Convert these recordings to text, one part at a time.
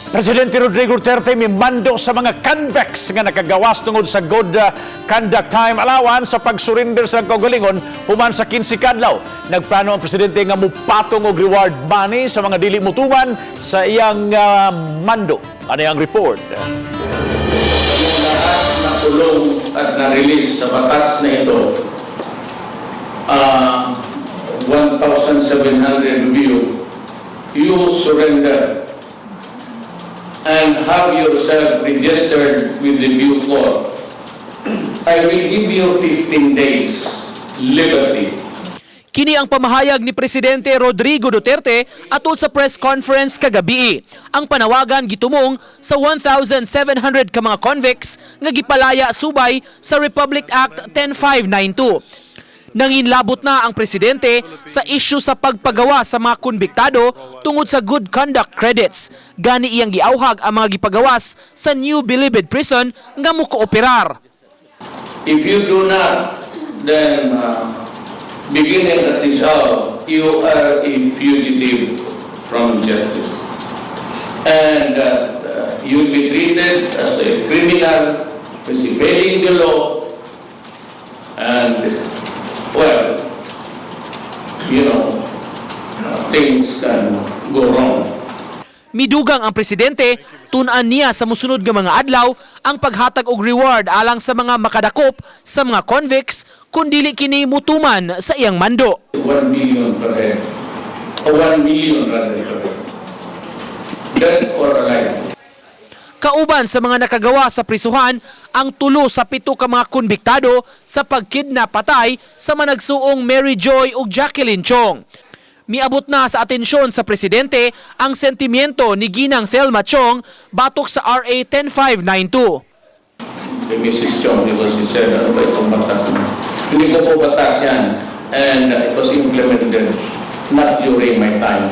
Presidente Rodrigo Duterte mimando sa mga convicts nga nakagawas tungod sa good conduct time allowance sa pagsurrender sa kaugalingon human sa 15 kadlaw. Nagplano ang presidente nga mupatong og reward money sa mga dili mutuman sa iyang mando. Ano ang report? Yung lahat na kulong at na-release sa batas na ito, 1,700 of you, you surrender and have yourself registered with the Bucor. I will give you 15 days liberty. Kini ang pamahayag ni Presidente Rodrigo Duterte atol sa press conference kagabi. Ang panawagan gitumong sa 1,700 ka mga convicts nga gipalaya subay sa Republic Act 10592. Nanginlabot na ang presidente sa isyu sa pagpagawa sa mga konbiktado tungod sa good conduct credits. Gani iyang giauhag ang mga gipagawas sa New Bilibid Prison nga mokooperar. If you do not, then beginning at this hour, you are a fugitive from justice. And you'll be treated as a criminal who is evading the law. And, well, things can go wrong. Midugang ang presidente, tun-an niya sa musunod nga mga adlaw ang paghatag og reward alang sa mga makadakop sa mga convicts kung dili kini mutuman sa iyang mando. 1 billion per head. 1 million rather per head. Dead or alive. Kauban sa mga nakagawa sa prisuhan ang 3 sa 7 ka mga konbiktado sa pagkidnap patay sa managsuong Mary Joy ug Jacqueline Chiong. Miabot na sa atensyon sa presidente ang sentimiento ni Ginang Thelma Chiong batok sa RA 10592. Kay Mrs. Chiong because she said, "Ano ba itong batas mo?" Hindi ko po batas yan. And it was implemented not during my time.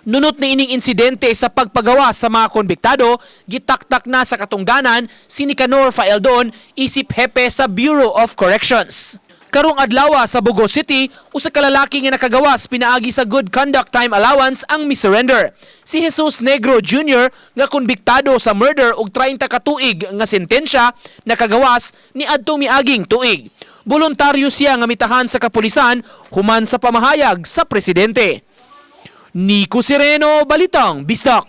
Nunot na ining insidente sa pagpagawa sa mga konbiktado, gitaktak na sa katungdanan si Nicanor Faeldon isip hepe sa Bureau of Corrections. Karong adlaw sa Bogo City, usa ka lalaki nga nakagawas pinaagi sa good conduct time allowance ang misurrender. Si Jesus Negro Jr. nga konbiktado sa murder ug 30 ka tuig nga sentensya, nakagawas ni adtong miaging tuig. Voluntaryo siya nga mitahan sa kapulisan human sa pamahayag sa presidente. Nico Sereno, Balitang Bisdak.